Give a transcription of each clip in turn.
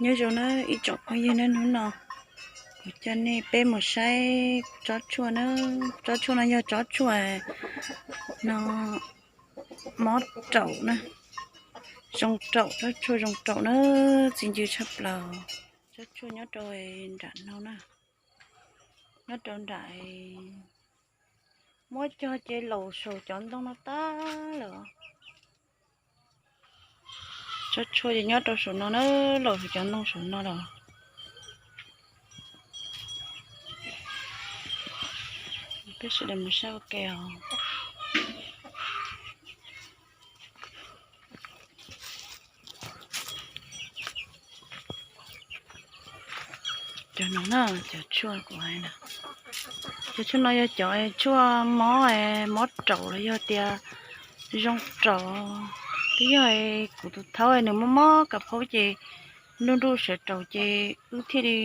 Nyob zoo na ib tsoom phooj ywg na, hnub no kuv coj nej peb mus saib tsob tshuaj na. Tsob tshuaj no yog tsob tshuaj no mob raum na, zoo raum, tsob tshuaj zoo raum na, txi ncw tshaj plaws. Tsob tshuaj nyob rau nram no na, nyob rau nram, muab cog ces laus saum cov ntoo no tag lawm. Tsob tshuaj ces nyob rau saum no na, laus saum cov ntoo saum no lawm. Peb sawv daws mus saib ua ke os. Cov no na, cov tshuaj kuv hais na, cov tshuaj no yog cov tshuaj mob, mob raum los yog tias zoo raum. Twb yog kuv tus thaub nws mob mob kav phaub ces nruj nruj sawv raum ces wb thiaj li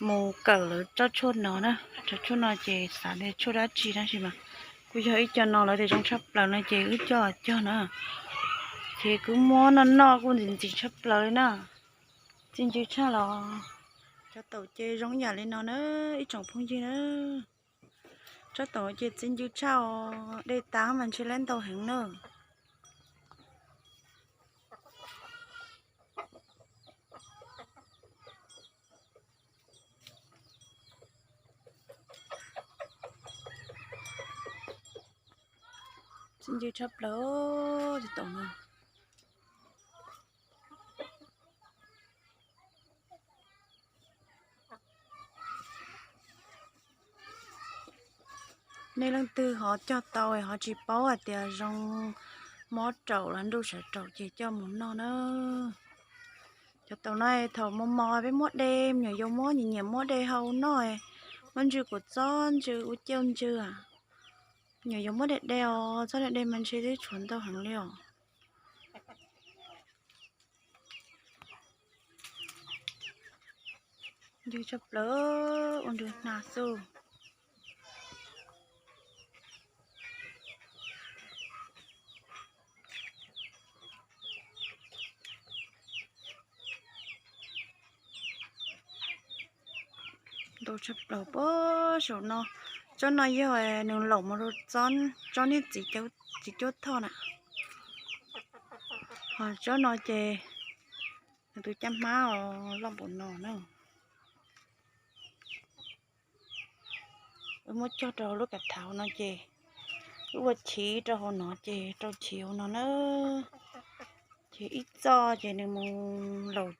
mus kawm lawv tsob tshuaj no na. Tsob tshuaj no ces xav tias tshuaj dab tsi tab sis mas kuj yog ib co no lawv tias zoo tshaj plaws no ces wb coj los cog na. Ces kuj muab noj noj kuj ntxim ntxim tshaj plaws li na. Txi ncw tshaj los. Cov taum ces zoo ib yam li no na, ib tsoom phooj ywg na. Tsob taum ces txi ncw tshaj os, de tas mas ntshe lab ntau heev na. Txi ncw tshaj plaws cov taum no. Nej leej twg ho cog tau ho tsis paub hais tias zoo mob raum los nruj sawv raum ces coj mus noj na. Cov taum no thaum mos mos peb muab de, me nyuam yaus muab nyiam nyiam muab de hau noj, muab ntsw kuv txob ntsw ua cauj ntsw. Me nyuam yaus muab de de os, txob de de mas ntshe twb tshuav ntau heev li os. Ncw tshaj plaws, ua nrwg hnav xwb. Ntau tshaj plaws pob saum no. Tsob no yog nws laum mus rau tsob niag txiv cuab thoj na. Ho tsob no ces nws tus caj hmab os loj npaum no na. Wb muab cog rau lub kav thauv no ces wb ua chiv rau hauv no ces rau chiv hauv no na. Ces ib txoj ces nws mus laum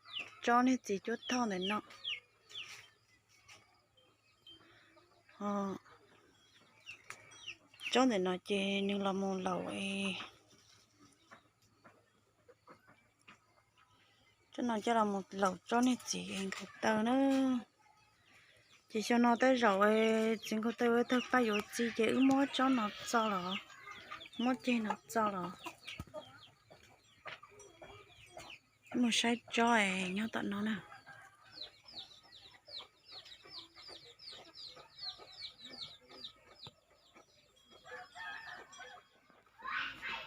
tsob niag txiv cuab thoj ntawm no. Tsob ntawm no ces nws los mus laum, tsob no coj los mus laum tsob niag txiv nkaus taw na. Ces xyoo no tej zaum txiv nkaus taw tawg paj yuav txi ces wb muab tsob no txo los, muab ceg no txo los. Mus saib tsob nyob tom no na.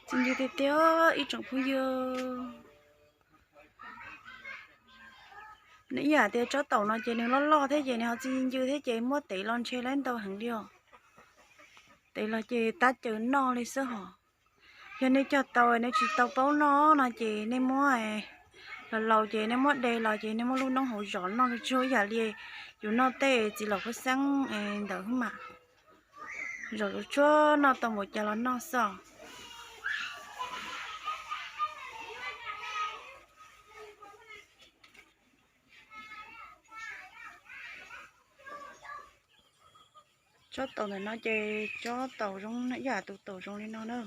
Txi ncw tiag tiag ib tsoom phooj ywg. Nws ib yam tias tsob taum no ces nws loj loj thiab ces nws ho txi ncw thiab ces muab tev los ntshe lab ntau heev li os. Tev los ces tab caw noj li xwb hos. Yog nej cog tau nej tsis tau paub noj no ces nej muab los laus ces nej muab de los ces nej muab lub noob hauv zom noj tsuag ib yam li yus noj tej txiv laum khuab xeeb ntawd mas. Zom tsuag tsuag noj tau npaum cas los noj xwb. Tsob taum ntawm no ces tsob taum zoo ib yam tus taum zoo li no na.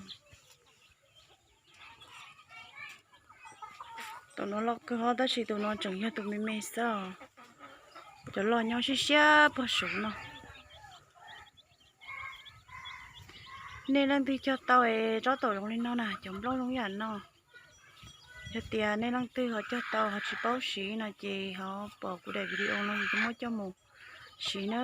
Taum no loj kawg tab sis tus no tseem yog tus me me xwb os. Cov loj nyob siab siab puag saum no. Nej leej twg cog tau es tsob taum zoo li no na, cov nplooj zoo ib yam no. Yog tias nej leej twg ho cog tau ho tsis paub siv no ces ho pom kuv daim video no ces muab coj mus siv na.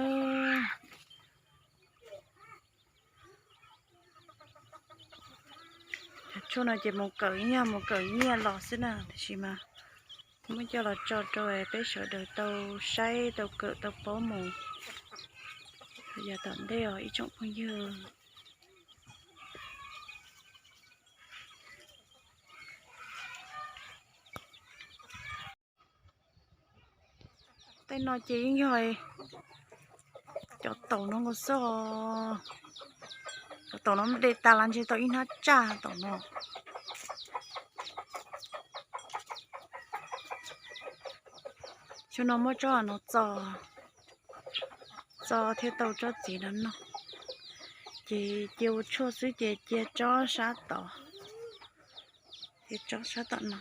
Cov tshuaj no ces mus kawm ib nyuag mus kawm ib nyuag los xwb na, tiam sis mas Muab coj los tso rau peb sawv daws tau saib tau kawm tau paub mus yog tom ntej os ib tsoom phooj ywg. Tej no ces yeej yog cov taum no nkaus xwb. Cov taum no de tas los ntshe tau ib hnab tsaj taum no. Xyoo no muab tsob no txo, txo thiaj tau tsob txiv no noj. Ces cia ua tshuaj xwb ces cia tsob sab tod, cia tsob sab tom no.